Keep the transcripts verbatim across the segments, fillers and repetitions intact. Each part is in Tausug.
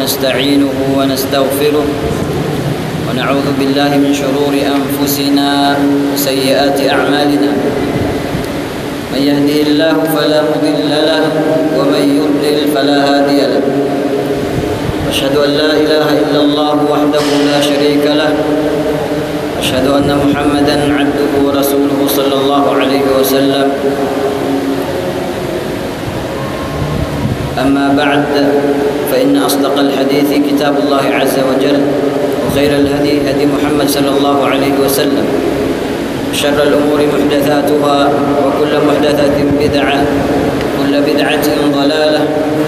نستعينه ونستغفره، ونعوذ بالله من شرور أنفسنا وسيئات أعمالنا. من يهده الله فلا مضل له، ومن يضلل فلا هادي له. أشهد أن لا إله إلا الله وحده لا شريك له، أشهد أن محمدا عبده ورسوله صلى الله عليه وسلم. أما بعد، فإن أصدق الحديث كتاب الله عز وجل، وخير الهدي هدي محمد صلى الله عليه وسلم، وشر الأمور محدثاتها، وكل محدثة بدعة، وكل بدعة ضلالة،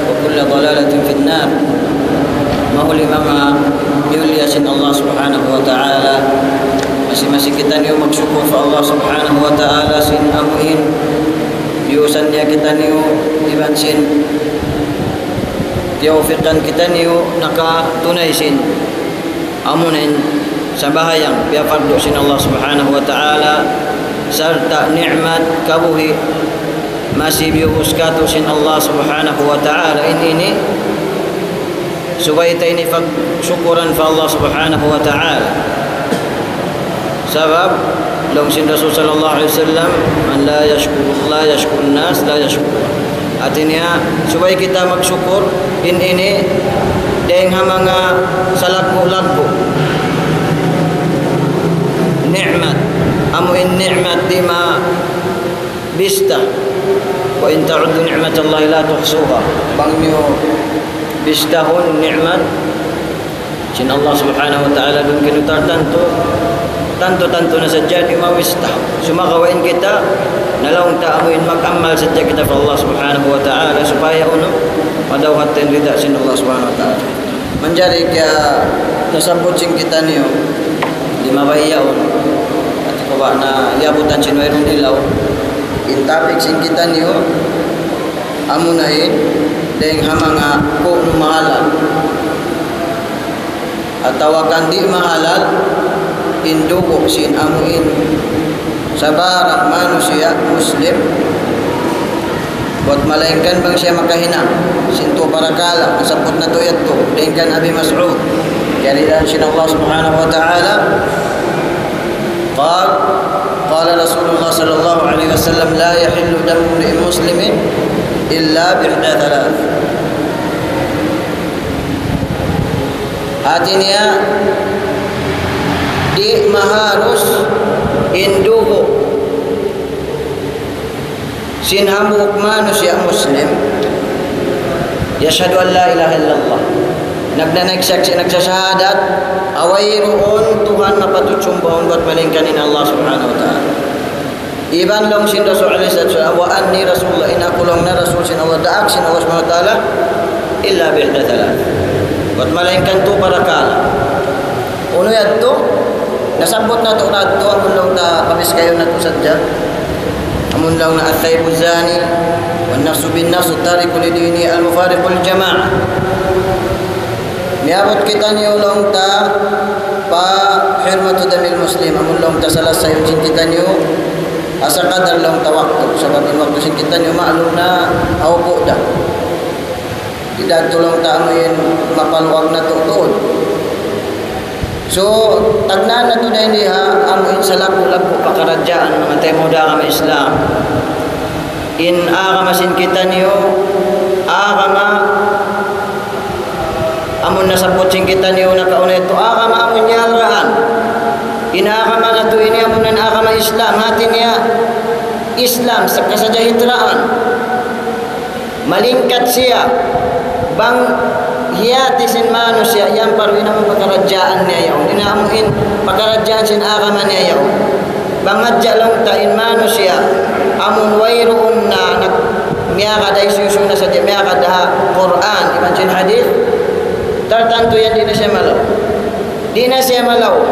وكل ضلالة في النار. Mahuli manga miyulliya sin Allah Subhanahu wa Ta'ala, masi-masi kitaniyu magsukul pa Allah Subhanahu wa Ta'ala sin amuin biyusan niya kitaniyu iban sin tiyawfiqan kitaniyu nakatunay sin amuin sambahayang piyapardu sin Allah Subhanahu wa Ta'ala, sarta' ni'mat kabuhi' masi biyuhus katu' sin Allah Subhanahu wa Ta'ala. In ini subay ta ini pagsukuran pa Allah Subhanahu wa Ta'ala. Sabab laung sin Rasul sallallahu alayhi wasallam, من لا يشكر، لا يشكر الناس لا يشكر الله. Hati niya, subay kita magsukur, in ini dayng ha manga salaggu'-laggu' ni'mat. Amu in ni'mat di' mabista. وإن تعدوا نعمة الله لا تحصوها. Bang niyu bistahun ni'mat sin Allah Subhanahu wa Ta'ala duun kaniyu, tantu, tantu-tantu na sadja di' mabista. Sumagawa' in kita, na laung ta amuin mag-amal sadja kita pa Allah Subhanahu wa Ta'ala, supaya unu, madawhat ta in rida sin Allah Subhanahu wa Ta'ala. Manjari ka nasabbut sin kitaniyu, di' mabayaun. Ati ko ba na yabutan sin wayruun ilaw. In topic sin kitaniyu, amuna in, dayng ha manga kunu' mahalal atawa kan di' mahalal, in dugu' sin amuin sabarang manusiya' Muslim, buat malaingkan bang siya makahinang sin tū parakala', nasabbut natu' yadtu, dayn kan Abi Mas'ud, yari dayn sin Allah Subhanahu wa Ta'ala, قال، قال رسول الله صلى الله عليه وسلم: لا يحل دم امرئ مسلم إلا بإحدى ثلاث. Hati niya, di' maharus in dugu' sin hambuuk manusiya' Muslim, يشهد أن لا إله إلا الله, nagnanagsaksi', nagsasahadat, wayruun Tuhan mapatut sumbaun bat malaingkan in Allah Subhanahu wa Ta'ala. Iban laung sin Rasul alayhi salatu wasalam, وأني رسول الله, in aku laung niya Rasul sin Allah, daak sin Allah Subhanahu wa Ta'ala, إلا بإحدى ثلاث. Bat malaingkan tū parakala'. Unu yadtu? Nasabbut natu' na yadtu, amun laung ta, pabiskayun natu' sadja. Amun laung na الثيب الزاني والنفس بالنفس والتارك لدينه المفارق للجماعة. Miyabut kitaniyu laung ta pa حرمة دم المسلم, amun laung ta salasayun sin kitaniyu, asa kadar laung ta waktu, sabab in waktu sin kitaniyu ma'lum na hawpu' da. Di' da tuud laung ta amuin mapaluag natu' tuud. So, tagnaan natu' na ini ha, amuin salaggu'-laggu' pakaradjaan, manga taymanghud ku ha agama Islam. In agama sin kitaniyu, agama amun nasabbut sin kitaniyu nakauna yadtu, agama amun niyalraan. In agama natu' ini amun in agama Islam, hati niya Islam, sa-, kasajahitraan. Malingkat siya, bang hiyati sin manusiya', yan paruin amun pakaradjaan niya yaun. In amun in pakaradjaan sin agama niya yaun. Bang hadja laung ta in manusiya', amun wayruun na nag-, miyagad ha hisiyu-siyu na sadja, miyagad ha Qur'an, iban sin hadith, tartantu yan di' na siya malaw. Di' na siya malaw.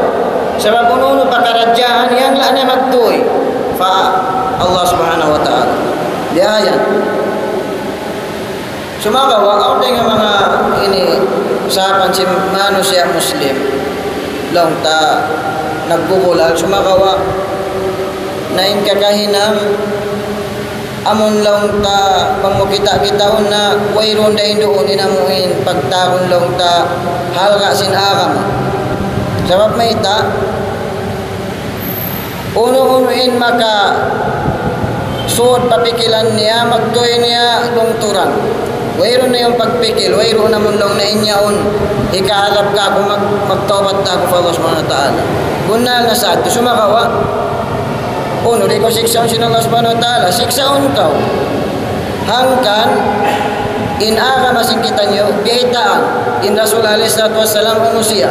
Sabab unu-unu pakaradjaan yan, la na magtuy pa Allah Subhanahu wa Ta'ala. Biya' yan. Sumagawa', awn dayn ha manga ini, usapan sin manusiya' Muslim, laung ta nagbubulal, sumagawa', na in kakahinang, Amun laung ta, bang mu kita'-kitaun na wayruun dayn duun in amuin pagtawagun laung ta halga' sin agama. Sabab mayta', unu-unu in makasud pa pikilan niya, magtuy niya lungturan. Wayruun na yan pagpikil, wayruun amun laung na in yaun, hikaadab kaku', mag-, magtawbat aku pa Allah Subhanahu wa Ta'ala. Bunnal na sa' yadtu, sumagawa', unu, di' kaw siksaun sin Allah Subhanahu wa Ta'ala, siksaun kaw. Hangkan, in agama sin kitaniyu, biyaytaan, in Rasul alayhi salatu wassalam, unu siya.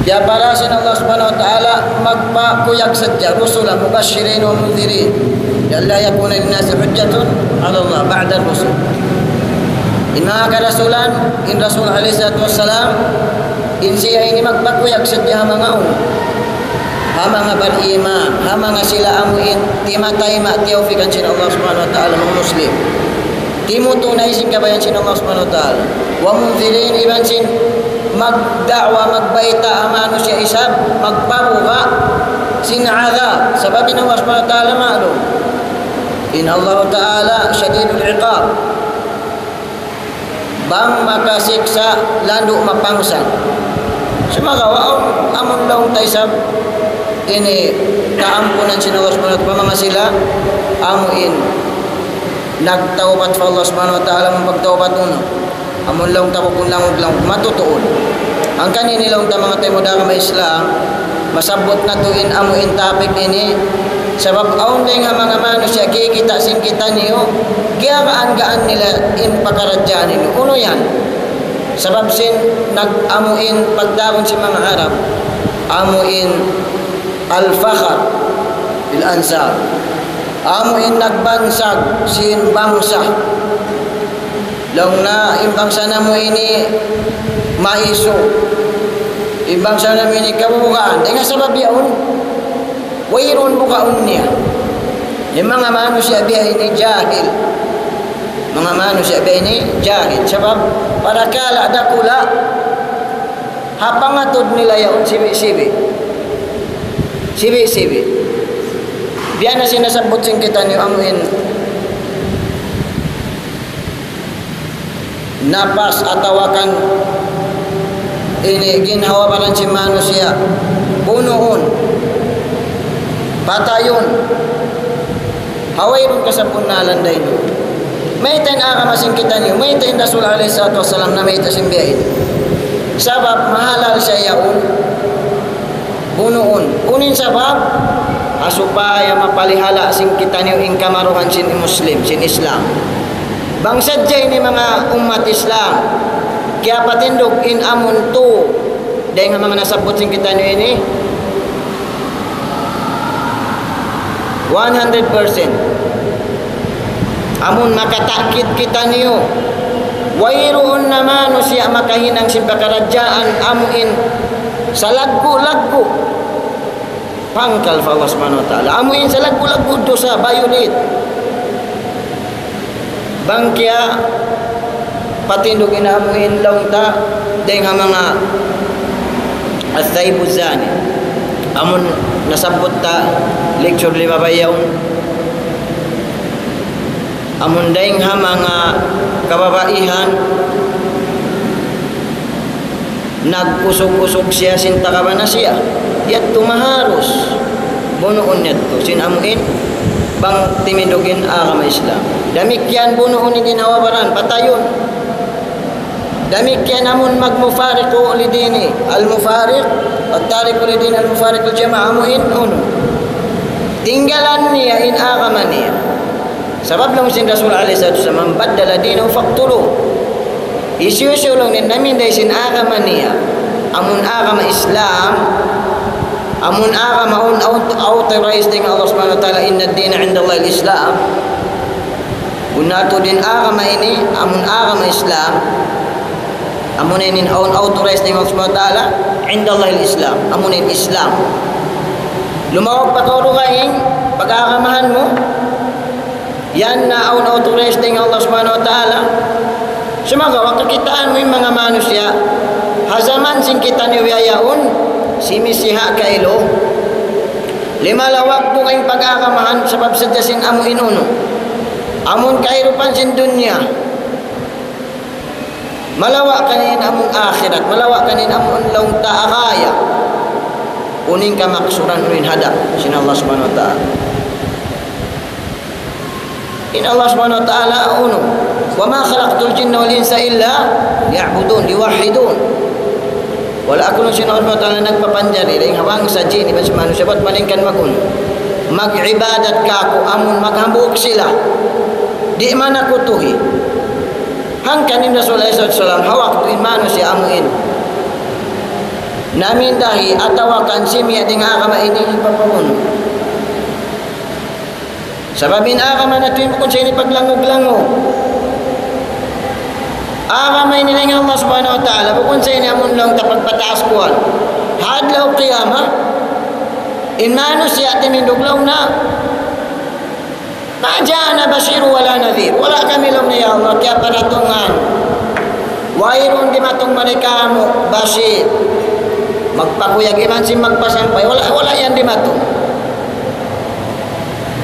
Piyapara sin Allah Subhanahu wa Ta'ala, magpakuyag sadja, رسلا مبشرين ومنذرين لئلا يكون للناس حجة على الله بعد الرسل. In manga karasulan, in Rasul alayhi salatu wassalam, in siya ini magpakuyag sadja ha manga unu, ha manga bariman, ha manga sila amuin timatayma' tiyawfikan sin Allah Subhanahu wa Ta'ala, manga Muslim. Timutunay sin kabayaan sin Allah Subhanahu wa Ta'ala. ومنذرين, iban sin magda'wa, magbayta' ha manusiya' isab, magpabuga' sin adab. Sabab in Allah Subhanahu wa Ta'ala ma'lum. In Allah Ta'ala شديد العقاب. Bang makasiksa' landu' mapangsa'. Sumagawa', amun laung ta isab ini kaampunan sin Allah Subhanahu wa Ta'ala pa manga sila amuin nagtawbat pa Allah Subhanahu wa Ta'ala, amun pagtawbat unu. Amun laung ta bukun langug-langug, matutuun. Hangkan ini laung ta manga taymanghud ku ha agama Islam, masabbut natu' in amuin topic ini, sabab awn dayn ha manga manusiya' kikita' sin kitaniyu, giyagaan-gaan nila in pakaradjaan ini. Unu yan? Sabab sin nag-, amuin pagtawagun sin manga Arab, amuin الفخر بالأنساب. Amuin nagbansag sin bangsa. Laung na in bangsa namu' ini maisu. In bangsa namu' ini kabugaan. Dayn ha sabab yaun, wayruun bugaun niya. In manga manusiya' biya' ini jahil. Manga manusiya' biya' ini jahil. Sabab parakala' dakula' ha pangatud nila yaun sibi'-sibi'. Sibi'-sibi'. Biya' na sin nasabbut sin kitaniyu amuin napas atawa kan ini ginhawa-baran sin manusiya', bunuun, patayun. Ha wayruun kasabunnalan dayn duun. Mayta' in agama sin kitaniyu, mayta' in Rasul alayhi salatu wassalam namayta' sin biya' ini. Sabab mahalal siya yaun bunuun. Unu in sabab? Ha supaya mapalihala' sin kitaniyu in kamaruhan sin Muslim, sin Islam. Bang sadja ini manga ummat Islam, kiyapatindug in amun tu, dayn ha manga nasabbut sin kitaniyu ini, one hundred percent. Amun makata'kid kitaniyu, wayruun na manusiya' makahinang sin pakaradjaan amuin salaggu'-laggu' pangkal pa Allah Subhanahu wa Ta'ala. Amuin salaggu'-laggu' dusa, violate. Bang kiyapatindug in amuin laung ta, dayn ha manga الثيب الزاني. Amun nasabbut ta lecture limabay yaun. Amun dayn ha manga kababaihan, nag-usug-usug siya sin tagabana siya. Yadtu maharus bunuun yadtu. Sin amuin, bang timindug in agama Islam. Damikkiyan bunuun in ginhawa-baran, patayun. Damikkiyan amun mag-mufariqu li dini, al-mufariq, at-tariqu li dini, al-mufariq al-jama'a, amuin, unu. Tinggalan niya in agama niya. Sabab laung sin Rasul alayhi salatu wasalam, من بدل دينه فاقتلوه. Hisiyu-siyu laung niya naminday sin agama niya, amun agama Islam, amun agama awn, awn, authorized dayn ha Allah Subhanahu wa Ta'ala, إن الدين عند الله الإسلام. Bunnal tuud in agama ini, amun agama Islam, amun ini awn authorized dayn ha Allah Subhanahu wa Ta'ala, عند الله الإسلام, amun ini Islam. Lumawag pa kaw dugaing pag-agamahan mu, yan na awn authorized dayn ha Allah Subhanahu wa Ta'ala. Sumagawa' kakitaan mu in manga manusiya', ha jaman sin kitaniyu yaun, simisiha' kailu. Limalawak buka in pag-agamahan sabab sadja sin amu in unu. Amun kahirupan sin dunya. Malawa' kaniya in amun akhirat, malawa' kaniya in amun laung ta agaya. Unu in kamaksuran, unu in hada' sin Allah Subhanahu wa Ta'ala. In Allah Subhanahu wa Ta'ala unu, وما خلقت الجن والإنس إلا ليعبدون، ليوحدون. Wala' aku laung sin Allah Subhanahu wa Ta'ala nagpapanjari dayn ha bangsa jin iban sin manusiya' bat malaingkan mag-unu, mag-ibadat kāku', amun maghambuuk sila. Di' man aku tuhi. Hangkan in Rasul alayhi salatu wasalam, ha waktu in manusiya' amu in namindahi atawa kan simiya' dayn ha agama ini, ipapabunu'. Sabab in agama natu' in bukun sa ini paglangug-langug. Agama ini dayn ha Allah Subhanahu wa Ta'ala, bukun sa ini amun laung ta pagpataas kuwan. Ha adlaw qiyamah, in manusiya' timindug laung na, ما جاءنا بشير ولا نذير. Wala' kami laung niya ya Allah, kiyaparatungan. Wayruun dimatung mari kāmu' bashir. Magpakuyag iban sin magpasampay. Wala', wala' yan dimatung.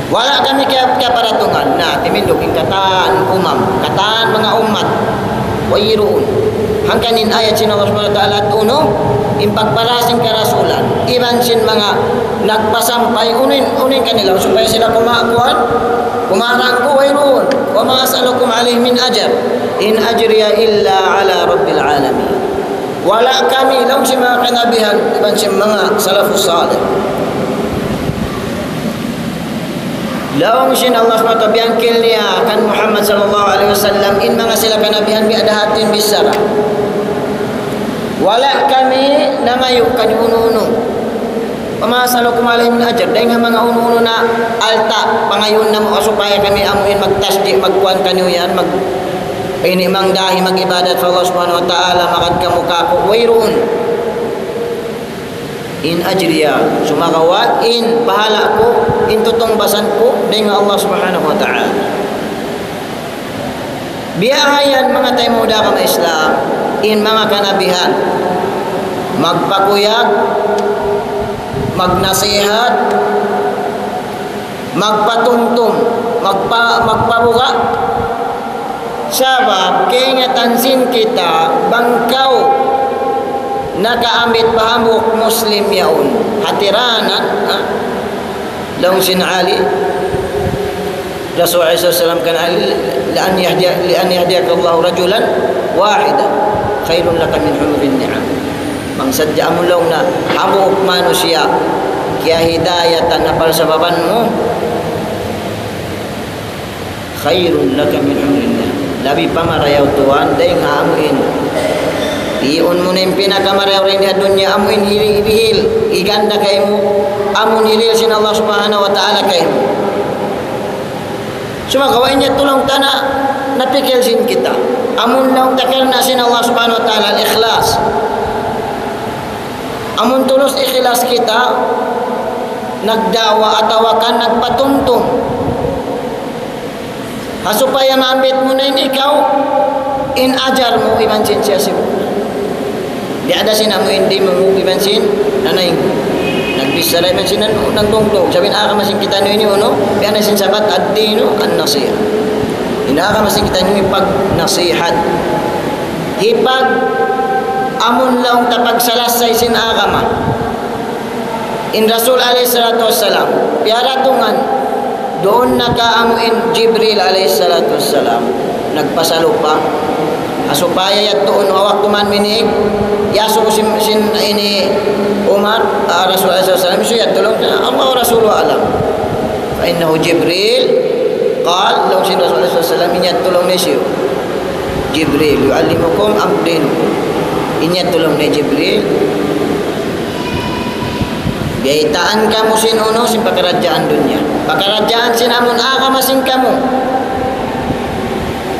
Wala' kami kiya-, kiyaparatungan. Na, timindug in katan umam, katan manga ummat. Wayruun. Hangkan in ayat sin Allah Subhanahu wa Ta'ala unu, in pagpara sin karasulan. Iban sin manga nagpasampay, unu in, unu in kanila, supaya sila kumakuan, kumarangku, wayruun. وما أسألكم عليه من أجر، إن أجري إلا على رب العالمين. Wala' kami, laung sin manga kanabihan, iban sin manga salafus salih. Laung sin Allah Subhanahu wa Ta'ala, biyangkil niya kan Muhammad sallallahu alayhi wasallam, in manga sila kanabihan, biya' da hati in bichara. Wala' kami nangayu' kaniyu unu-unu. وما أسألكم عليه من أجر. Dayn ha manga unu-unu na alta', pangayuun namu' supaya kami amu in magtasdi', magkuan kaniyu yan, mag-, ini mangdahi, mag-ibadat pa Allah Subhanahu wa Ta'ala, magad kamu kāku', wayruun. إن أجري, sumagawa' in pahala' ku, in tutungbasan ku, dayn ha Allah Subhanahu wa Ta'ala. Biya' ha yan manga taymanghud ku ha agama Islam, in manga kanabihan, magpakuyag, magnasihat, magpatumtum, magpa-, magpabuga'. Sabab, kaingatan sin kita, bang kaw nakaambit pa hambuuk Muslim yaun. Hati ra na, ha? Laung sin Ali, Rasul alayhi salatu wasalam kan Ali, لأن يهدي، لأن يهديك الله رجلا واحدا خير لك من حمر النعم. Bang sadja amu laung na hambuuk manusiya' kiyahidayatan ha parsababan mu, خير لك من حمر النعم. Labi pa marayaw tuwan dayn ha amu in. Iun mu na in pinakamarayaw dayn ha dunya, amu in hili-, hibihil, higanda kaymu, amu in hirihil sin Allah Subhanahu wa Ta'ala kaymu. Sumagawa' in yadtu laung ta na, napikil sin kita. Amu in laung ta karna' sin Allah Subhanahu wa Ta'ala, al-ikhlas. Amu in tulus ikhlas kita, nagda'wa atawa kan nagpatumtum. Ha supaya maambit mu na in ikaw, in ajar mu iban sin siya sibu'. Di' ada sin amu in di' mu iban sin nanaing. Nagbichara iban sin nan-, nagdungdung. Sabab in agama sin kitaniyu ini unu, biya' na sin sabat الدين النصيحة. In agama sin kitaniyu ini pagnasihat. Hipag amun laung ta pagsalasay sin agama. In Rasul alayhi salatu wassalam, piyaratungan, duun na ka amu in Jibril alayhi salatu wassalam, nagpasalupa. Ha supaya yadtu unu ha waktu man minig, iyasubu sin, sin ini Umar, ah, Rasul alayhi salatu wassalam, hisiyu yadtu laung, الله ورسوله أعلم. فإنه جبريل قال, laung sin Rasul alayhi salatu wassalam, in yadtu laung niya hisiyu? Jibril, يعلمكم أمر دينكم. In yadtu laung niya Jibril, biyaytaan kamu sin unu, sin pakaradjaan dunya. Pakaradjaan sin amun agama sin kamu.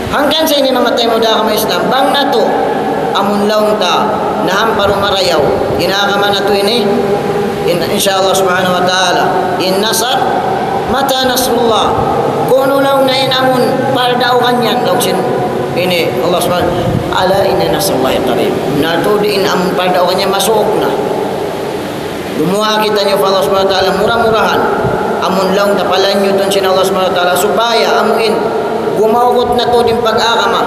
Hangkan sa ini manga taymanghud ku ha agama Islam, bang natu', amun laung ta, nahamparu marayaw, in agama natu' ini, in, insya Allah subhanahu wa ta'ala, in nasar, متى نصر الله. Kunu' laung na in amun pardaugan yan, laung sin ini, Allah subhanahu, ألا إن نصر الله قريب. Natu' di in amun pardaugan yan masuuk na. Dumuwaa kitaniyu pa Allah Subhanahu wa Ta'ala, mura-murahan amun laung ta palanyutun sin Allah Subhanahu wa Ta'ala, supaya amuin gumawgut na tuud in pag-agama.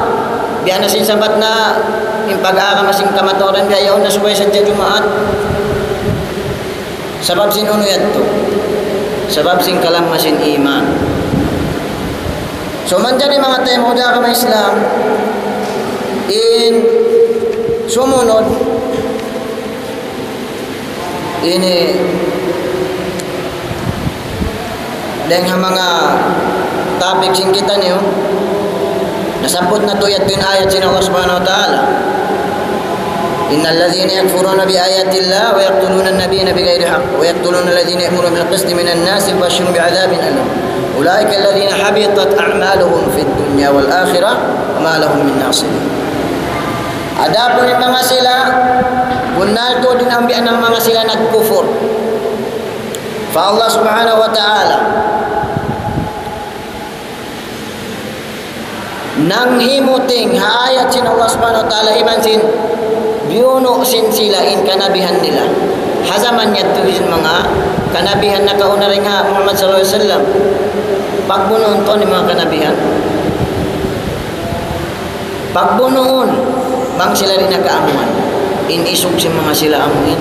Biya' na sin sabat na in pag-agama sin kamatauran biya' yaun na subay sadja Jumaat. Sabab sin unu yadtu? Sabab sin kalamma sin iman. So, manjari manga taymanghud ku ha agama Islam, in sumunud, ini, dayn ha manga topic sin kitaniyu, nasabbut natu' yadtu in ayat sin Allah Subhanahu wa Ta'ala. إن الذين يكفرون بآيات الله ويقتلون النبيين بغير حق ويقتلون الذين يأمرون بالقسط من الناس فبشرهم بعذاب أليم. أولئك الذين حبطت أعمالهم في الدنيا والآخرة وما لهم من ناصرين. Adapun in manga sila, bunnal tuud in ambiya' na manga sila nagkufur pa Allah Subhanahu wa Ta'ala. Nanghimuting ha ayat sin Allah Subhanahu wa Ta'ala iban sin biyunu' sin sila in kanabihan nila. Ha jaman yadtu in manga kanabihan nakauna dayn ha Muhammad sallallahu alayhi wasallam. Pagbunuun tuud in manga kanabihan. Pagbunuun, bang sila di' na kaamuan. In isug sin manga sila amuin.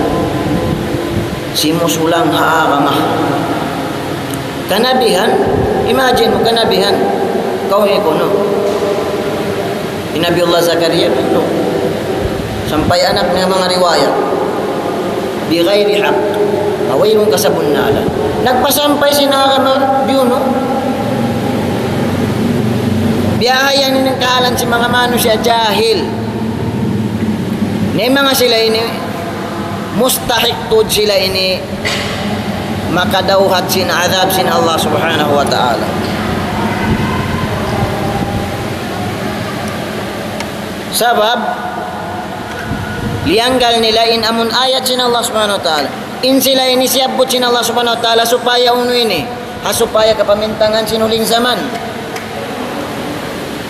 Simusulang ha agama. Kanabihan, imagine mu kanabihan. Kaw ni kuno. In Nabiullah Zakaria, no? Sampay anak niya manga riwayat. بغير حق. Wayruun kasabunnalan. Nagpasampay sin agama, biyunu'. Biya' ha yan in kahalan sin manga manusiya' jahil. Na in manga sila ini, mustahiq tuud sila ini makadawhat sin adhab sin Allah Subhanahu wa Ta'ala. Sabab, liyanggal nila in amun ayat sin Allah Subhanahu wa Ta'ala. In sila ini siyabbut sin Allah Subhanahu wa Ta'ala supaya unu ini, ha supaya kapamintangan sin huling jaman.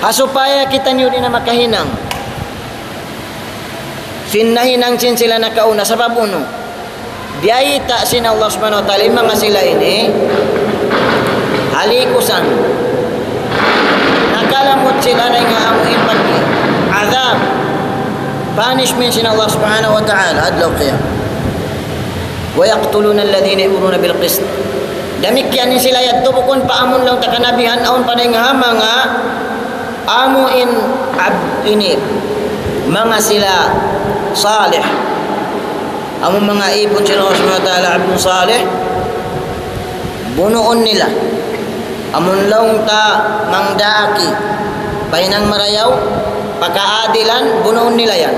Ha supaya kitaniyu di' na makahinang sin nahinang sin sila nakauna, sabab unu? Biyayta' sin Allah Subhanahu wa Ta'ala in manga sila ini, halikusan. Nakalamud sila dayn ha amu in pag-adhab, punishment sin Allah Subhanahu wa Ta'ala, adlaw qiyamah. ويقتلون الذين يأمرون بالقسط. Damikkiyan in sila yadtu bukun pa amun laung ta kanabihan, awn pa dayn ha manga amu in ab-, ini, manga sila salih. Amu manga ipun sin Allah Subhanahu wa Ta'ala, abdun salih, bunuun nila. Amun laung ta mangdaaki, pahinang marayaw, pakaadilan, bunuun nila yan.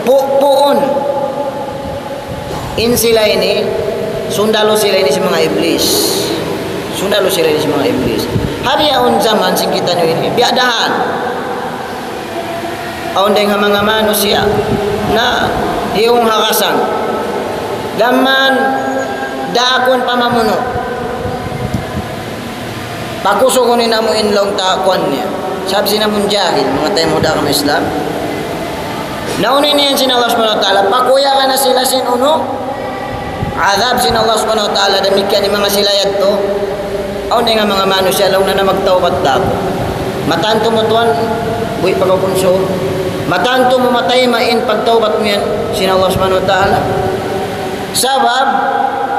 Pu-, puun. In sila ini, sundalu sila ini sin manga iblis. Sundalu sila ini sin manga iblis. Ha bihaun jaman sin kitaniyu ini, biya' da han. Awn dayn ha manga manusiya' na hiyung ha kasang. Lamman daakun pa mamunu'. Pakusugun in amu in laung ta kuwan niya. Sabab sin amun jahil, manga taymanghud ku ha agama Islam. Na unu in iyan sin Allah Subhanahu wa Ta'ala, pakuyagan na sila sin unu, adhab sin Allah Subhanahu wa Ta'ala, damikkiyan in manga sila yadtu. Awn dayn ha manga manusiya' laung na magtawbat da aku. Matantu mu tuwan, buhi' pa kaw kunsul. Matantu mu matay ma in pagtawbat mu yan sin Allah Subhanahu wa Ta'ala. Sabab,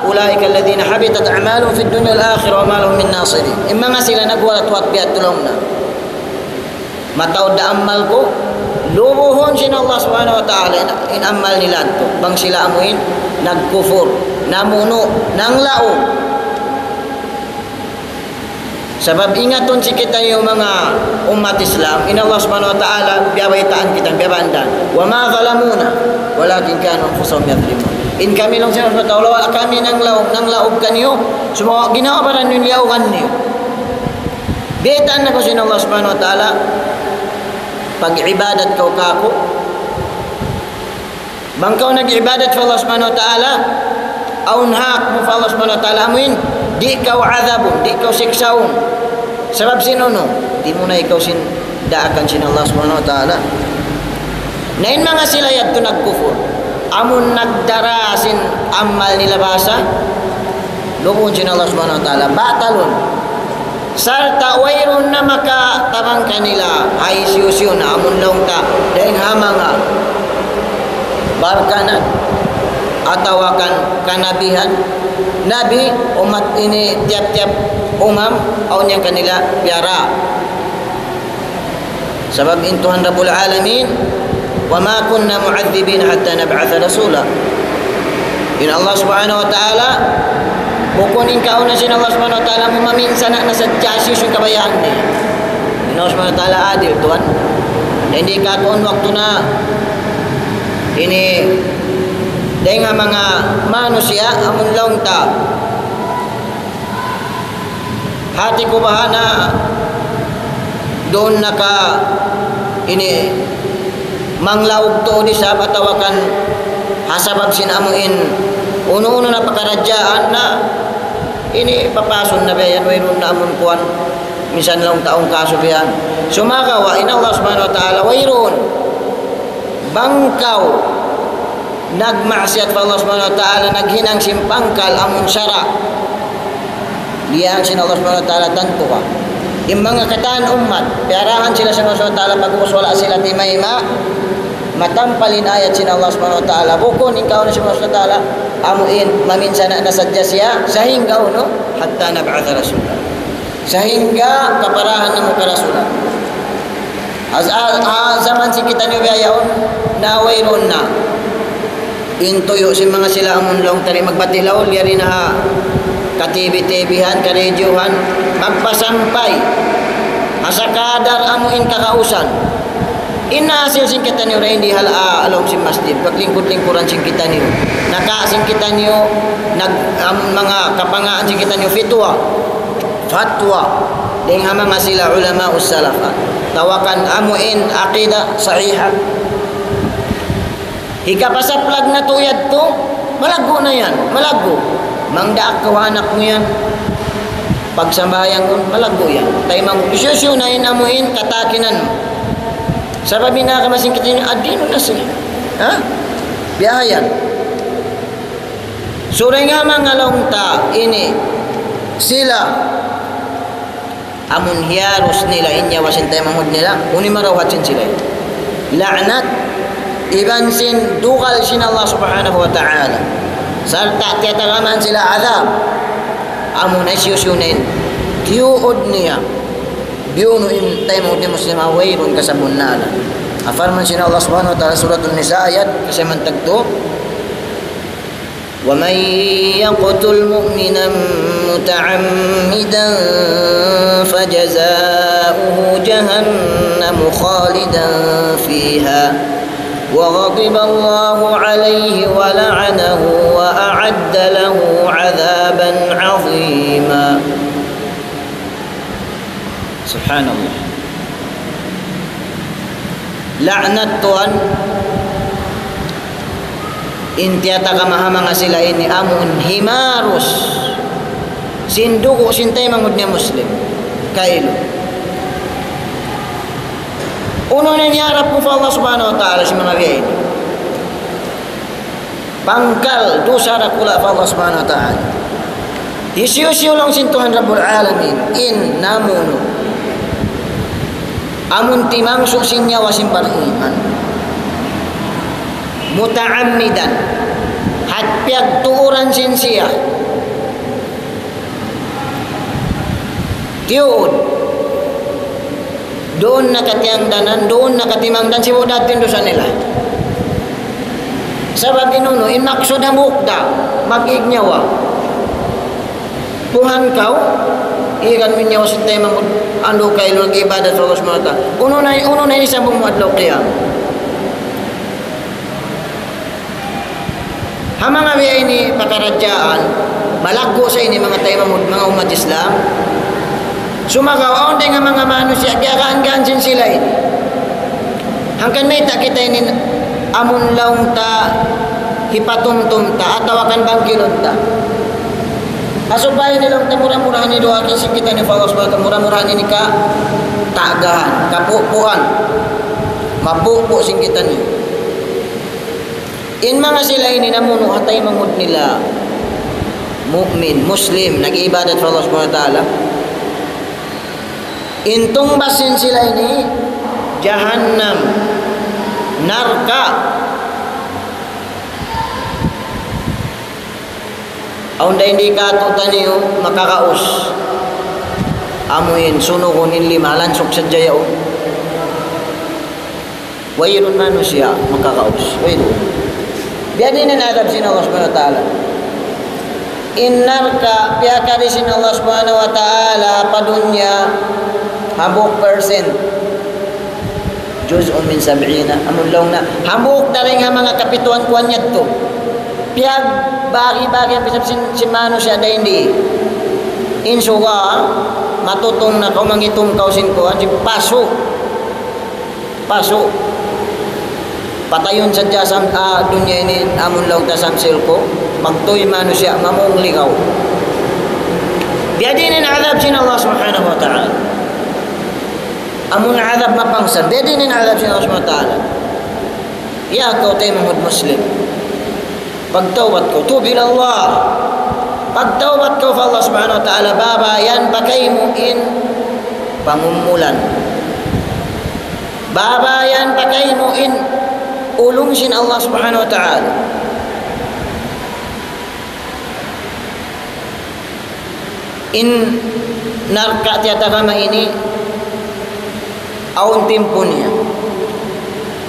أولئك الذين حبطت أعمالهم في الدنيا والآخرة وما لهم من ناصرين. In manga sila naghuwat-huwat biya' tu laung na. Mataud da amal ku, lubuhun sin Allah Subhanahu wa Ta'ala in, in amal nila yadtu. Bang sila amu in nagkufur, namunu', nanglaug. Sabab ingatun sin kitaniyu manga ummat Islam, in Allah Subhanahu wa Ta'ala, biyabaytaan kita, biyabaytaan. وما ظلمونا ولكن كانوا أنفسهم يظلمون. In kami laung sin Allah Subhanahu wa Ta'ala, wala' kami nanglaug, nanglaug kaniyu, sumagawa' ginawa baran niyu in liyaugan niyu. Baytaan na kaw sin Allah Subhanahu wa Ta'ala, pag-ibadat kaw kāku', bang kaw nag-ibadat pa Allah Subhanahu wa Ta'ala, awn hak mu pa Allah Subhanahu wa Ta'ala, amuin, di' kaw adhabun, di' kaw siksaun. Sabab sin unu, di' mu na ikaw sin daakan sin Allah Subhanahu wa Ta'ala. Na in manga sila yadtu nagkufur. Amun nagdara sin amal nila bahasa, lubun sin Allah Subhanahu wa Ta'ala, batalun. Sarta' wayruun na makatabang kanila, ha hisiyu-siyu na amun laung ta, dayn ha manga barkanat, atawa kan kanabihan, nabi, umat ini tiyap-tiyap umam, awn yan kanila piyara. Sabab in Tuhan Rabbul Alamin, وما كنا معذبين حتى نبعث رسولا. In Allah Subhanahu wa Ta'ala, bukun in kauna sin Allah Subhanahu wa Ta'ala amu maminsana' na sadja hisiyu-siyu in kabayaan niya. In Allah Subhanahu wa Ta'ala adil, tuwan. Di' katuun waktu na ini dayn ha manga manusiya' amun laung ta. Hati ku baha' na duun na ka ini manglaug tuud isab atawa kan ha sabab sin amu in unu-unu na pakaradjaan na ini papasun na biya' yan, wayruun na amun kuwan, minsan laung ta awn kasu biya' yan. Sumagawa' in Allah Subhanahu wa Ta'ala wayruun bang kaw nagmaksiyat pa Allah Subhanahu wa Ta'ala, naghinang sin pangkal amun sara', diyaak sin Allah Subhanahu wa Ta'ala tantu ka. In manga katan ummat, piyarahan sila sin Allah Subhanahu wa Ta'ala, pag'ubus wala' sila timayma', matampal in ayat sin Allah Subhanahu wa Ta'ala. Bukun in kauna sin Allah Subhanahu wa Ta'ala, amu in maminsana' na sadja siya, sahingga unu, حتى نبعث رسولا. Sahingga kaparahan namu' karasulan. As-, a-, a-, zaman sin kitaniyu biya' yaun, na wayruun na. In tuyu' sin manga sila amun laung ta di' magbatilaw, yari na ha ka-T V-T V-han, ka-radyohan, magpasampay. Asa kadar amu in kakausan. In hasil sin kitaniyu dayn di ha la-, a-, lawm sin masjid, paglingkud-lingkuran sin kitaniyu. Naka sin kitaniyu, nag-, am-, manga kapangaan sin kitaniyu, fitwa. Fatwa. Dayn ha manga sila ulama salaf. Tawakan amu in aqida sahiha. Hikapasaplag natu' yadtu, malaggu' na yan, malaggu'. Mangdaak kaw ha anak mu yan. Pagsambahayang mu, malaggu' yan. Taymanghud, hisiyu-siyu na in amu in katakinan mu. Sabab in ha kamasing kita ini, ad-dinu nasiha. Ha? Biya' yan. Sura nga manga laung ta ini, sila amun hiyarus nila in nyawa sin taymanghud nila, unu in marawhat sin sila. La'nat, iban sin dugal sin Allah Subhanahu wa Ta'ala. Sarta' tiyatagaman sila adab. Amu na hisiyu-siyu na in tiyuud niya biyunu' in taymanghud niya Muslim, wayruun kasabunnalan. Parman sin Allah Subhanahu wa Ta'ala, Suratun Nisa, ayat kasaman tagtu, ومن يقتل مؤمنا متعمدا فجزاؤه جهنم خالدا فيها وغضب الله عليه ولعنه وأعد له عذابا عظيما. Subhanallah. La'nat tuwan, in tiyatagama ha manga sila ini amun himarus sin dugu' sin taymanghud niya Muslim. Kailu. Unu na in hiyarap mu pa Allah Subhanahu wa Ta'ala sin manga biya' ini? Pangkal dusa dakula' pa Allah Subhanahu wa Ta'ala. Hisiyu-siyu laung sin Tuhan Rabbul Alamin, in namunu' amun timangsu' sin nyawa sin bariman, muta'ammidan, hat piyagtuuran sin siya, tiyuud, duun na katiyangdanan, duun na katimangdan, sibu' da in dusa nila. Sabab in unu, in maksud hambuuk da, mag-ig nyawa. Puhan kaw, igan mu in nyawa sin taymanghud, andu' kailu nag-ibadat pa Allah Subhanahu wa Ta'ala. Unu na, unu na in isambung mu adlaw qiyamah. Ha manga biya' ini pakaradjaan, malaggu' sa ini manga taymanghud, manga ummat Islam. Sumagawa' awn dayn ha manga manusiya', giyagaan-gaan sin sila ini. Hangkan mayta' kita ini amun laung ta hipatumtum ta, atawa kan bangkilun ta. Asuba ini laung ta mura-murahan ini duwaa sin kitaniyu pa Allah Subhanahu wa Ta'ala, mura-murahan ini katagahan, kapupuan, mapupu sin kitaniyu. In manga sila ini namunu' ha taymanghud nila mu'min, Muslim, nag-iibadat pa Allah Subhanahu wa Ta'ala. In tungbas sin sila ini jahannam, narka'. Awn da in di' kātu'niyu makakaus. Amu in sunugun in lima, lansuk sadja yaun. Wayruun manusiya' makakaus. Wayruun. Biya' diin in adab sin Allah Subhanahu wa Ta'ala. In narka', piyakari sin Allah Subhanahu wa Ta'ala pa dunya, hambuuk percent. Juz'un min sab'ina, amun laung na, hambuuk dayn ha manga kapituan kuwan yadtu. Piyagbagi-bagi, pisab sin, sin manusiya' dayn di. In suga, matutung na kaw, mangitum kaw sin kuwan, sin pasu'. Pasu'. Patayun sadja sam-, ah, dunya ini, amun laung ta samsil ku, magtuy manusiya', mamung ligaw. Biya' diin in adab sin Allah Subhanahu wa Ta'ala. Amun adab mapangsan, biya' diin in adab sin Allah Subhanahu wa Ta'ala. Ya kaw taymanghud Muslim. Pagtawbat kaw, tub ila Allah. Pagtawbat kaw pa Allah Subhanahu wa Ta'ala, babayan pa kaymu in pangumulan. Babayan pa kaymu in ulung sin Allah Subhanahu wa Ta'ala. In narka' tiyatagama ini, awn timpu niya.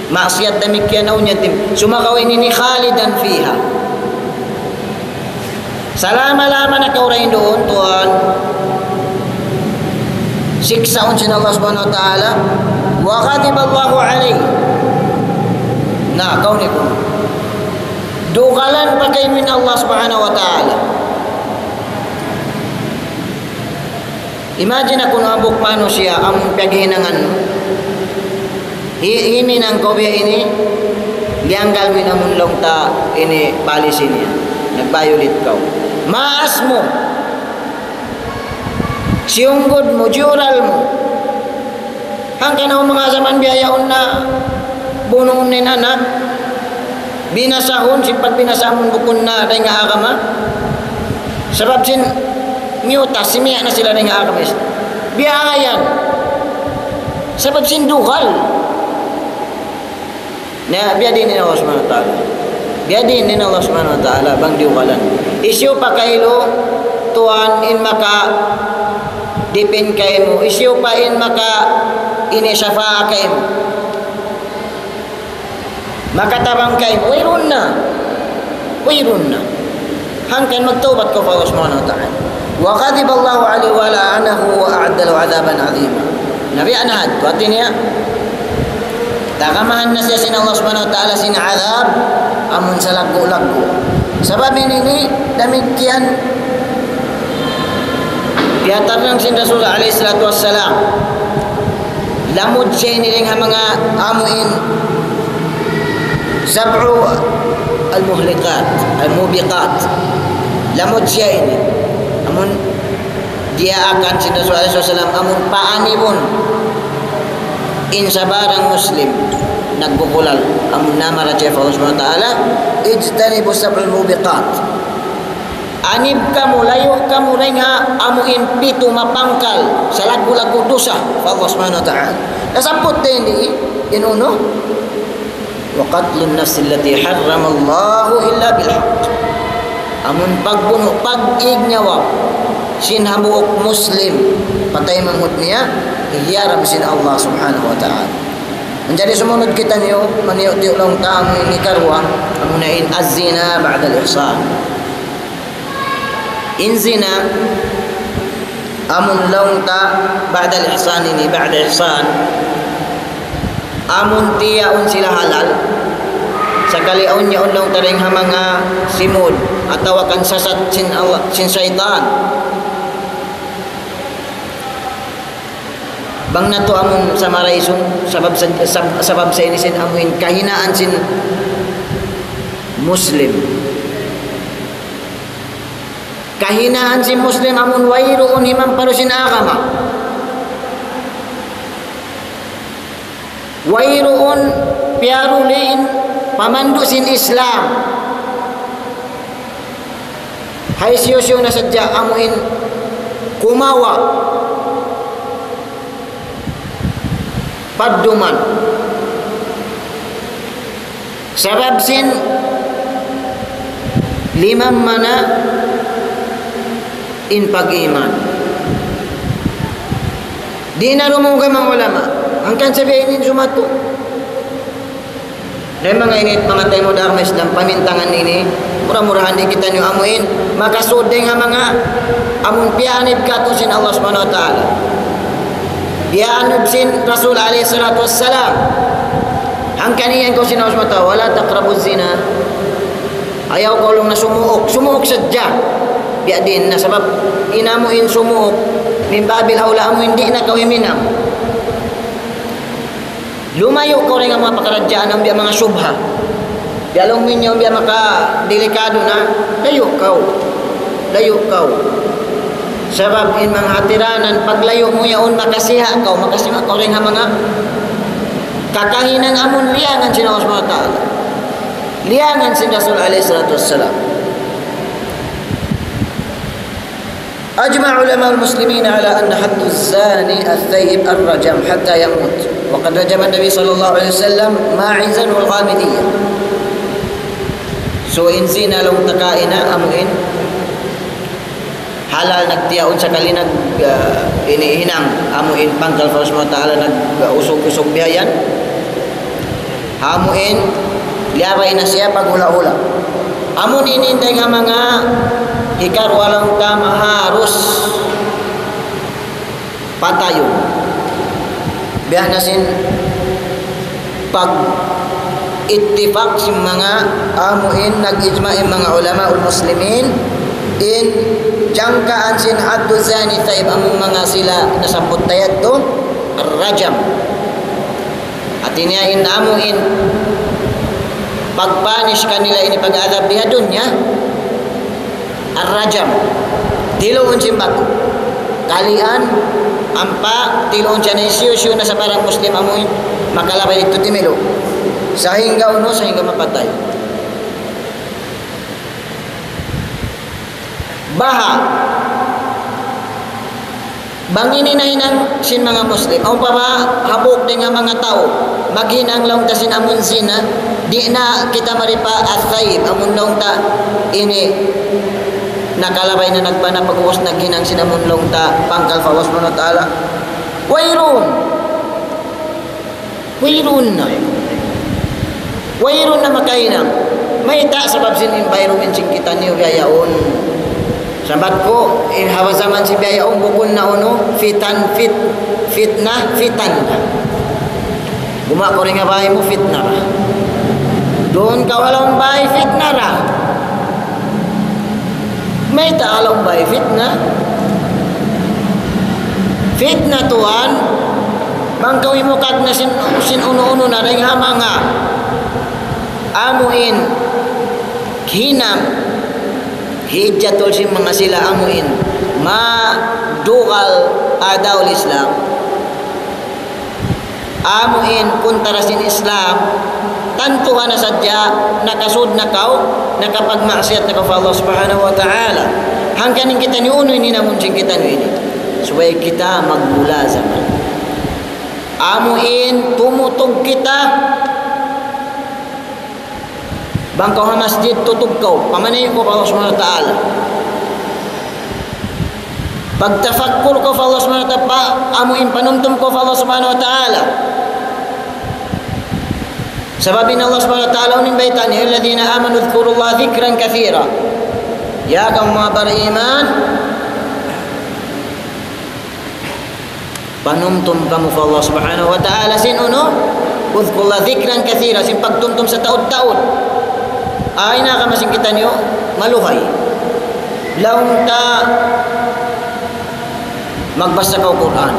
Maksiyat damikkiyan awn niya timpu. Sumagawa' ini, خالدا فيها. Salama-lama na kaw dayn duun, tuwan. Siksaun sin Allah Subhanahu wa Ta'ala. وغضب الله عليه. Na, kaw ini kunu'. Dugalan pa kaymu in Allah Subhanahu wa Ta'ala. Imagine aku na hambuuk manusiya', amun piyaghinangan mu. Hi-, himinang kaw biya' ini, liyanggal mu in amun laung ta ini policy niya. Nag-violate kaw. Maas mu. Siyunggud mu, jiyural mu. Hangkan awn manga jaman biya' yaun na bunuun in anak, binasahun, sin pagbinasa amun bukun na dayn ha agama. Sabab sin miyutas, simiya' na sila dayn ha agama Islam. Biya' yan. Sabab sin dugal. Na, biya' diin in Allah Subhanahu wa Ta'ala. Biya' diin in Allah Subhanahu wa Ta'ala, bang diyugalan. Hisiyu pa kailu, tuwan, in maka-depend kaymu. Hisiyu pa in maka-ini shafa'a kaymu. Makatabang kaymu. Wayruun na. Wayruun na. Hangkan magtawbat kaw pa Allah Subhanahu wa Ta'ala. وغضب الله عليه ولعنه وأعد له عذابا عظيما. Na biya' na hadtu, hāti niya, tagamahan na siya sin Allah Subhanahu wa Ta'ala sin adab, amun salaggu'-laggu'. Sabab ini, ini damikkiyan, diyatarang sin Rasul alayhi salatu wassalam. Lamud siya ini dayn ha manga amuin sab'u al-muhlikat, al-mubiqat. Lamud siya ini. Amun diyaakan sin Rasul alayhi salatu wassalam, amun paanibun in sabarang Muslim nagbubulal, amun namarachaya pa Allah Subhanahu wa Ta'ala, اجتنبوا السبع الموبقات. Anib kamu, layu' kamu dayn ha amuin pitu mapangkal, salaggu'-laggu' dusa pa Allah Subhanahu wa Ta'ala. Nasabbut dayn di, in unu, وقتل النفس التي حرم الله إلا بالحق. Amun pagbunu', pag-ig nyawa sin hambuuk Muslim, patay manghud niya, hiyaram sin Allah Subhanahu wa Ta'ala. Manjari sumunud kitaniyu, maniyu'-tiyu' laung ta amu ini hikaruwa, amuna in الزنا بعد الإحصان. In zina, amun laung ta بعد الإحصان ini, بعد إحصان, amun tiyaun sila halal, sakali awn yaun laung ta dayn ha manga simud, atawa kan sasat sin Allah, sin saytan. Bang natu' amun summarizun, sabab sa, sab-, sabab sa ini sin amuin kahinaan sin Muslim. Kahinaan sin Muslim amun wayruun himamparu sin agama. Wayruun piyaruli in Pamandu' sin Islam. Hisiyu-siyu na sadja amuin kumawa' padduman. Sabab sin limamma na in pag-iman. Di' na dumungug in manga ulama. Hangkan sabihin in sumatu. Na in manga ini, manga taymanghud ku ha agama Islam, pamintangan ini, mura-murahan di' kitaniyu amuin makasud dayn ha manga amun piyaanib kātu' sin Allah Subhanahu wa Ta'ala. Piyaanib sin Rasul alayhi salatu wassalam. Hangkan iyan kaw sin Allah Subhanahu wa Ta'ala, ولا تقربوا الزنا. Ayaw kaw laung niya sumuuk, sumuuk sadja. Biya' diin na sabab in amuin sumuuk, min babil awla amuin di' na kaw huminang. Lumayu' kaw dayn ha manga pakaradjaan amu biya' manga subha. Biya' laung niya amu biya' manga delikadu na, layu' kaw. Layu' kaw. Sabab in manga hatiranan, paglayu' mu yaun makasiha' kaw, makasiha' kaw dayn ha manga kakahinang amun liyangan sin Allah Subhanahu wa Ta'ala. Liyangan sin Rasul alayhi salatu wassalam. أجمع علماء المسلمين على أن حد الزاني الثيب الرجم حتى يموت، وقد رجم النبي صلى الله عليه وسلم ماعزا والغامدية. So, in zina laung ta kaina, amuin halal nagtiyaun sakali nag, ah, ini hinang, amuin pangkal pa Allah Subhanahu wa Ta'ala nag, ah, usug-usug biya' yan. Amuin, liyabay na siya paghula'-hula'. Amun ini dayn ha manga hikaruwa laung ta maharus patayun. Biya' na sin pag-ittifaq sin manga amuin nag-ijma' in manga ulamaul muslimin in jangkaan sin haddu zani thaib amun manga sila nasabbut ta yadtu ar-rajam. Hati niya in amuin pag-punish kanila ini pag-adhab di ha dunya, ar-rajam. Tiluun sin batu. Kalian, ampa, tiluun siya na hisiyu-siyu na sabarang Muslim amuin makalabay didtu timilu. Sahingga unu, sahingga mapatay. Baha'. Bang ini nahinang sin manga Muslim, awn pa ba hambuuk dayn ha manga tau maghinang laung ta sin amun zina, di' na kita mari pa at-thaib, amun laung ta ini nakalabay na nagpana pag'ubus naghinang sin amun laung ta pangkal pa Allah Subhanahu wa Ta'ala. Wayruun. Wayruun na. Wayruun na makahinang. Mayta'? Sabab sin environment sin kitaniyu biya' yaun. Sabab ku, in ha jaman sin biya' yaun, bukun na unu, fitan, fit, fitna, fitan. Gumuwa' kaw dayn ha bāy mu, fitna ra. Duun kaw ha lawm bāy, fitna ra. Mayta' ha lawm bāy fitna? Fitna tuwan, bang kaw himukag na sin, sin unu-unu na dayn ha manga amuin hinang hijjatul sin manga sila amuin madugal a'da'ul Islam. Amuin kuntara sin Islam, tantu ha na sadja nakasud na kaw, nakapagmaksiyat na kaw pa Allah Subhanahu wa Ta'ala. Hangkan in kitaniyu unu in hinangun sin kitaniyu ini. Subay kita magmulazamah. Amuin tumutug kita. Bang kaw ha masjid tutug kaw, pamanayu' kaw pa Allah Subhanahu wa Ta'ala. Pagtafakkur kaw pa Allah Subhanahu wa Ta'ala, pa, amuin panumtum kaw pa Allah Subhanahu wa Ta'ala. Sabab in Allah Subhanahu wa Ta'ala, unu in bayta' niya, الذين آمنوا اذكروا الله ذكرا كثيرا. Ya kamu manga bariman, panumtum kamu pa Allah Subhanahu wa Ta'ala sin unu, اذكروا الله ذكرا كثيرا, sin pagtumtum sataud-taud. Ay, na kama sin kitaniyu, maluhay. Laung ta, magbasa kaw Qur'an.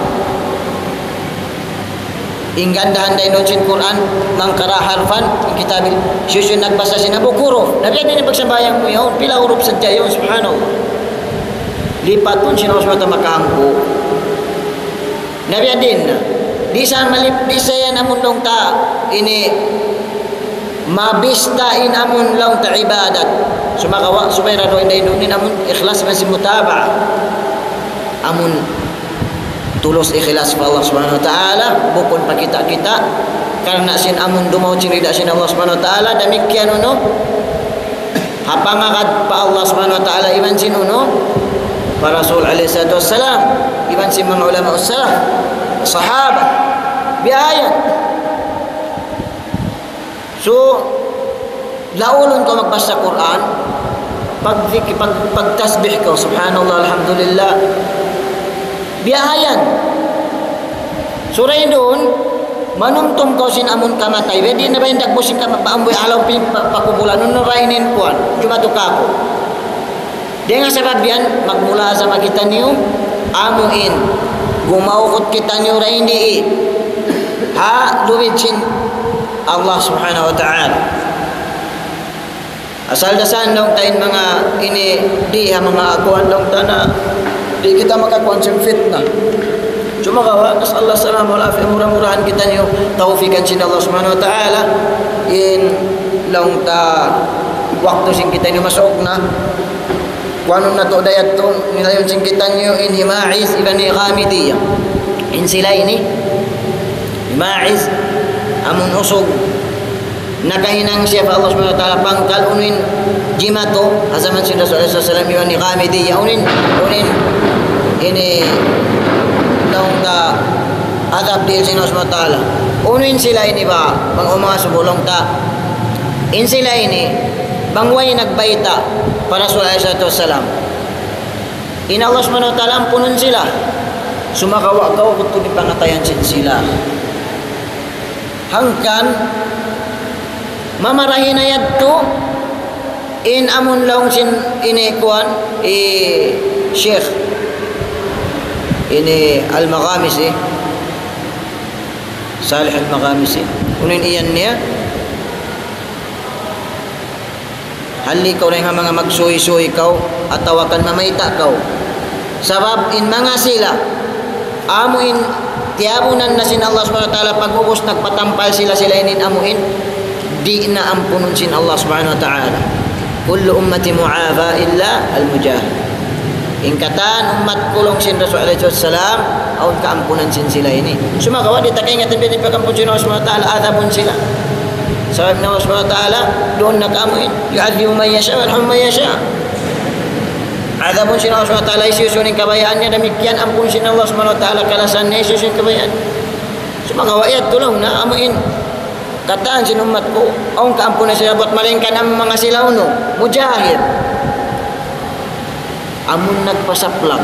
In gandahan dayn duun sin Qur'an, من قرأ حرفا من كتاب الله, hisiyu-siyu nagbasa sin hambuuk huruf. Na biya' diin in pagsambahayang mu yaun, pila huruf sadja yaun, subhanallah. Lipatun sin Allah Subhanahu wa Ta'ala makahangpu'. Na biya' diin na. Di' sa malip-, di' sa yan amun laung ta ini Mabista in amun laung ta ibadat. Sumagawa', subay ra duun dayn duun in amun ikhlas iban sin mutaba'a. Amun tulus ikhlas pa Allah Subhanahu wa Ta'ala, bukun pa kita-kita. Karna' sin amun dumaug sin rida sin Allah Subhanahu wa Ta'ala, damikkiyan unu, ha pangagad pa Allah Subhanahu wa Ta'ala, iban sin unu, pa Rasul alayhi salatu wassalam, iban sin manga ulama salaf, sahaba, biya' yan. So, laulun kaw magbasa Qur'an, pag, pag, pagtasbih kaw, subhanallah, alhamdulillah. Biya' yan. So, dayn duun, manumtum kaw sin amun kamatay. Di' na ba in dagbus sin kamatay, ambuy alaw pin, pa, pakubulan, unu na ba in kuwan, jumatu kāku'. Dayn ha sabab yan, magmulazama kitaniyu, amu in, gumaukut kitaniyu dayn di, ha lubid sin Allah Subhanahu wa Ta'ala. Asal da san laung ta in manga ini di ha manga kuwan laung ta na di' kita makakuwan sin fitna. Sumagawa', nas'alullah salama wal afiya, mura-murahan kitaniyu tawfikan sin Allah Subhanahu wa Ta'ala. In laung ta waktu sin kitaniyu masuk na. Kuwanun natu' da yadtu, nilayun sin kitaniyu in hi Ma'iz iban hi Ghamidiyya. In sila ini, hi Ma'iz, amun usug, nakahinang siya pa Allah Subhanahu wa Ta'ala pangkal, unu in jimatu, ha jaman sin Rasul alayhi salatu wassalam, iban hi Ghamidiyya, unu in, unu in, ini, laung ta, adab dihil sin Allah Subhanahu wa Ta'ala. Unu in sila ini ba, bang umasubu laung ta. In sila ini, bang way nagbayta' pa Rasul alayhi salatu wassalam, in Allah Subhanahu wa Ta'ala ampunun sila. Sumagawa' kaw kutu di pangatayan sin sila. Hangkan mamarahi na yadtu in amun laung sin ini kuwan, hi Sheikh ini Al-Maghamisi, Salih Al-Maghamisi. Unu in iyan niya? Halli' kaw dayn ha manga magsuy-suy kaw, atawa kan mamayta' kaw. Sabab in manga sila, amu in tiyabunan na sin Allah Subhanahu wa Ta'ala, pag'ubus nagpatampal sila, sila ini amu in, di' na ampunun sin Allah Subhanahu wa Ta'ala. كل أمتي معافى إلا المجاهرين. In katan ummat ku laung sin Rasul alayhi salatu wassalam, awn kaampunan sin sila ini. Sumagawa' di' ta kaingatan biya' diin pag-ampun sin Allah Subhanahu wa Ta'ala, adabun sila. Sabab in Allah Subhanahu wa Ta'ala, duun na kamu in, يعذب من يشاء ويرحم من يشاء. Adabun sin Allah Subhanahu wa Ta'ala, hisiyu-siyu in kabayaan niya, damikkiyan ampun sin Allah Subhanahu wa Ta'ala, kalasahan niya, hisiyu-siyu in kabayaan. Sumagawa' yadtu laung na, amu in, katan sin ummat ku, awn kaampunan sila buat malaingkan amu in manga sila unu, mujahir. Amun nagpasaplag,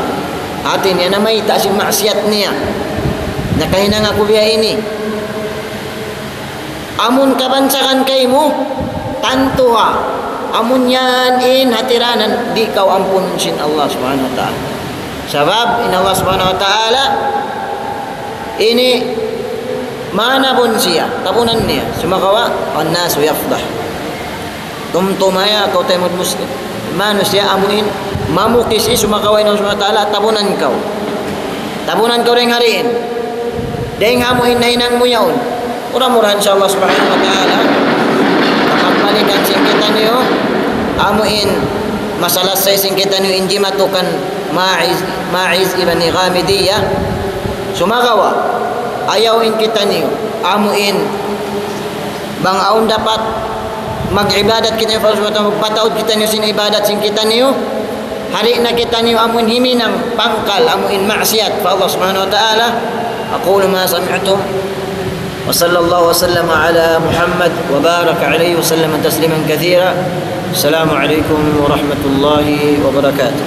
hati niya namayta' sin maksiyat niya. Nakahinang aku biya' ini. Amun kabansakan kaymu, tantu ha. Amun yan in hatiranan, di' kaw ampunun sin Allah Subhanahu wa Ta'ala. Sabab in Allah Subhanahu wa Ta'ala ini manabun siya, tabunan niya. Sumagawa', والناس يفضحون. Tumtuma ya kaw taymanghud Muslim. Manusiya' amu in mamukis, sumagawa' in Allah Subhanahu wa Ta'ala tabunan kaw. Tabunan kaw dayn ha diin. Dayn ha amu in nahinang mu yaun. Mura-murahan sin Allah Subhanahu wa Ta'ala, mapagbalikan sin kitaniyu, amu in masalasay sin kitaniyu in jimatu kan Ma'iz, Ma'iz iban hi Ghamidiyya. Sumagawa', ayaw in kitaniyu, amu in bang awn dapat mag-ibadat kitaniyu pa Allah Subhanahu wa Ta'ala, magpataud kitaniyu sin ibadat sin kitaniyu, hari na kitaniyu amu in himinang pangkal, amu in maksiyat pa Allah Subhanahu wa Ta'ala. أقول ما سمعتم، وصلى الله وسلم على محمد وبارك عليه وسلم تسليما كثيرا. السلام عليكم ورحمة الله وبركاته.